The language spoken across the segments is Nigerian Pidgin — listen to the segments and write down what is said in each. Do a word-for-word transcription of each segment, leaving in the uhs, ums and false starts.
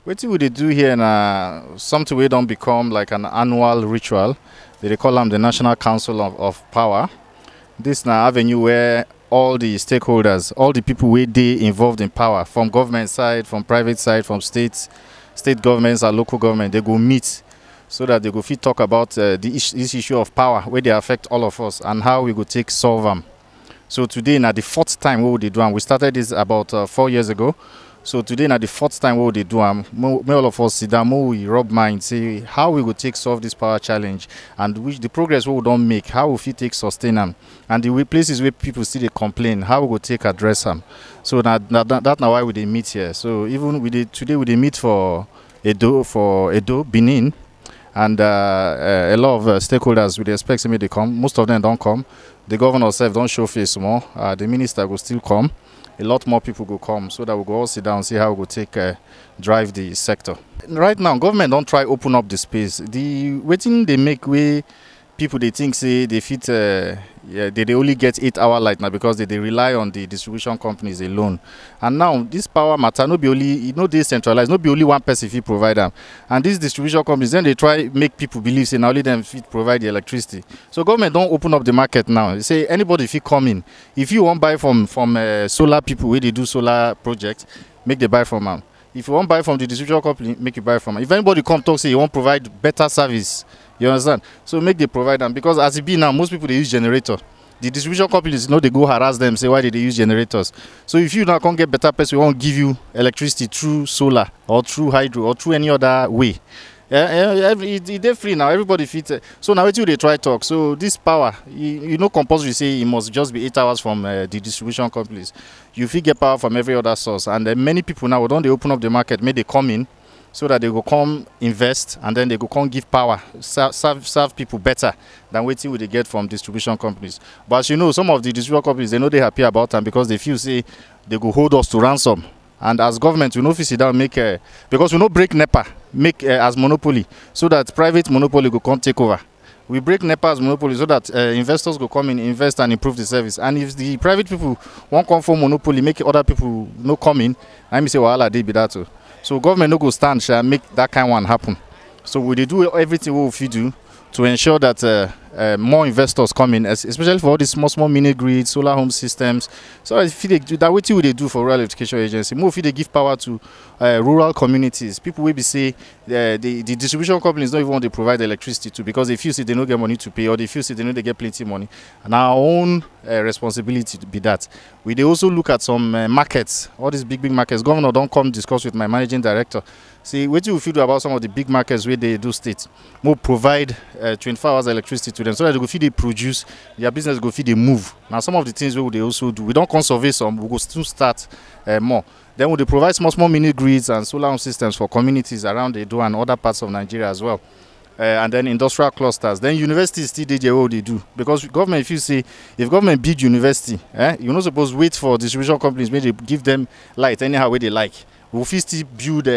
Wetin we dey do here na something wey don become like an annual ritual. They dey call am the National Council of, of Power. This na avenue where all the stakeholders, all the people wey dey involved in power, from government side, from private side, from state, state governments and local government, they go meet so that they go fit talk about uh, the ish- this issue of power wey dey affect all of us and how we go take solve am. So today na the fourth time wey we dey do am. We started this about uh, four years ago. So today na the fourth time wey we dey do am. Mo- Make all of us sit down, make we rub mind, say how we go take solve this power challenge and which the progress wey we don make, how we fit take sustain am, and the way places where people still dey complain, how we go take address am. So na, na that, that na why we dey meet here. So even we dey today we dey meet for Edo, for Edo, Benin, and uh, uh, a lot of uh, stakeholders we dey expect say make they come. Most of them don come. The governor sef don show face more. Uh, the minister go still come. A lot more people go come so that we go all sit down, see how we go take uh, drive the sector. Right now, government don try open up the space. The wetin dey make wey people dey think say they fit uh, yeah, they dey only get eight hour light na because they dey rely on the distribution companies alone. And now this power matter no be only e no dey centralized, no be only one person fit provide am. And these distribution companies then they try make people believe say na only them fit provide the electricity. So government don open up the market now. Say anybody fit come in. If you wan buy from from uh, solar people wey dey do solar project, make they buy from am. If you wan buy from the distribution company, make you buy from am. If anybody come talk say you wan provide better service, you understand? So make they provide am because as e be now, most people dey use generator. The distribution companies no dey go harass them say why they dey use generators. So if you now come get better person wey wan give you electricity through solar or through hydro or through any other way, eh, eh, every, e e dey free now. Everybody fit. Eh, so na wetin we dey try talk. So this power, e e no compulsory say e must just be eight hours from uh, the distribution companies. You fit get power from every other source, and uh, many people now don dey open up the market, make they come in, so that they go come invest and then they go come give power, serve serve, serve people better than wetin we dey get from distribution companies. But as you know, some of the distribution companies they no dey happy about am because they feel say they go hold us to ransom. And as government, we no fit sit down make uh, because we no break nepa make uh, as monopoly so that private monopoly go come take over. We break nepa as monopoly so that uh, investors go come in, invest and improve the service. And if the private people wan come for monopoly, make other people no come in, I mean say wahala dey be that o. So government no go stand sha make that kind one happen. So we dey do everything wey we fit do to ensure that uh, uh, more investors come in, es- especially for all these small small mini grids, solar home systems. So if you dey do that, wetin we dey do for rural electrification agency, more fit dey give power to uh, rural communities, people wey be say uh, the the distribution companies no even want to provide electricity to because they feel say they no get money to pay or they feel say they no dey get plenty money. And our own uh, responsibility be that. We dey also look at some uh, markets, all these big big markets. Governor don come discuss with my managing director. See wetin we fit do about some of the big markets wey dey Edo State. Mo provide uh, twenty-four hours electricity to them so that they go fit dey produce, their business go fit dey move. Na some of the things wey we dey also do. We don come survey some, we go still start uh, more. Then we dey provide small small mini grids and solar home systems for communities around Edo and other parts of Nigeria as well. Uh, and then industrial clusters. Then universities still dey there wey we dey do because government feel say if government build university, eh, you no suppose wait for distribution companies make they give them light anyhow wey they like. We fit still build uh,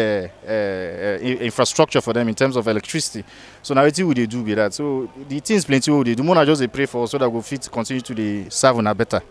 uh, uh, infrastructure for them in terms of electricity. So na wetin we dey do be that. So the things plenty wey we dey do. Make una just dey pray for us so that we fit continue to dey serve una better.